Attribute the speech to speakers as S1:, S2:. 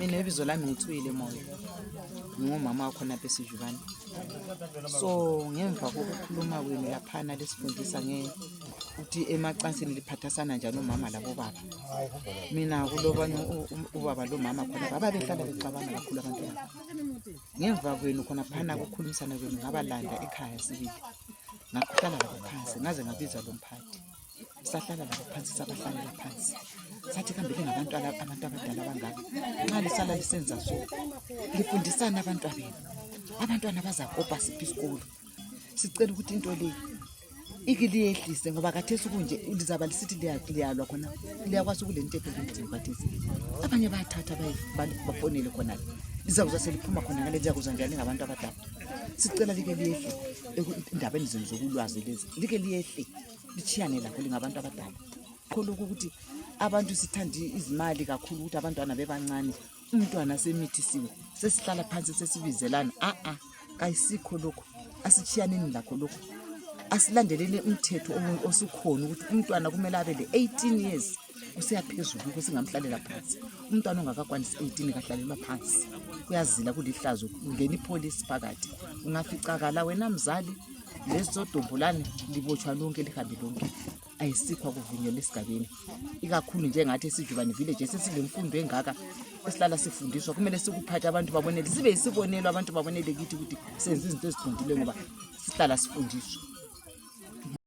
S1: Mina ibizo lami nguThuyile Moyo, ngingumama wakhona apha eSijubane. So ngemva kokukhuluma kwenu laphana lisifundisa ukuthi emacansini liphathasana njani omama labobaba. Mina kulobanye ubaba lomama khona bababehlala bexabana kakhulu abantwana. Ngemva kwenu khonaphana kukhulumisana kwenu ngabalanda ekhaya sibili. Ngahlala labo phansi ngaze ngabiza lo mphathi. Sahlala labo phansi sabahlalela phansi. Sathi kambe lingabantu abantu abadala abangaka. Nxa lisala lisenza so lifundisana abantwabenu. Abantwana bazakopa siphi isikolo. Sicela ukuthi into le iki liyehlise ngoba khathesi kunje lizaba lisithi liyalwa khona liyakwazi ukulento ebhekile khathesi abanye bayathatha bafonele khona lizakuza seliphuma khona ngale lizakuzwa njani ngabantu abadala sicela like liyehle endabeni zenu zokulwazi lezi like liyehle litshiyane lakho lingabantu abadala kho lokhu ukuthi abantu sithanda izimali kakhulu ukuthi abantwana bebancane umntwana semithisiwe sesihlala phansi sesibizelana a-a kayisikho lokhu asitshiyaneni lakho lokhu asilandeleni umthetho osukhona ukuthi umntwana kumele abe le-18 years kusiya phezulu yikho singamhlalela phansi umntwana ongakakwanisi 18 kahlalelwa phansi kuyazila kulihlazo kungena ipholisi phakathi ungaficakala wena mzali lesodombulane libotshwa lonke lihambe lonke ayisikho akuvunyelwa esigabeni ikakhulu njengathi esijubane village esesilemfundo engaka esihlala sifundiswa kumele sikuphathe abantu babonele sibe yisibonelo abantu babonele kithi ukuthi senze izinto eziqondileyo ngoba sihlala sifundiswa.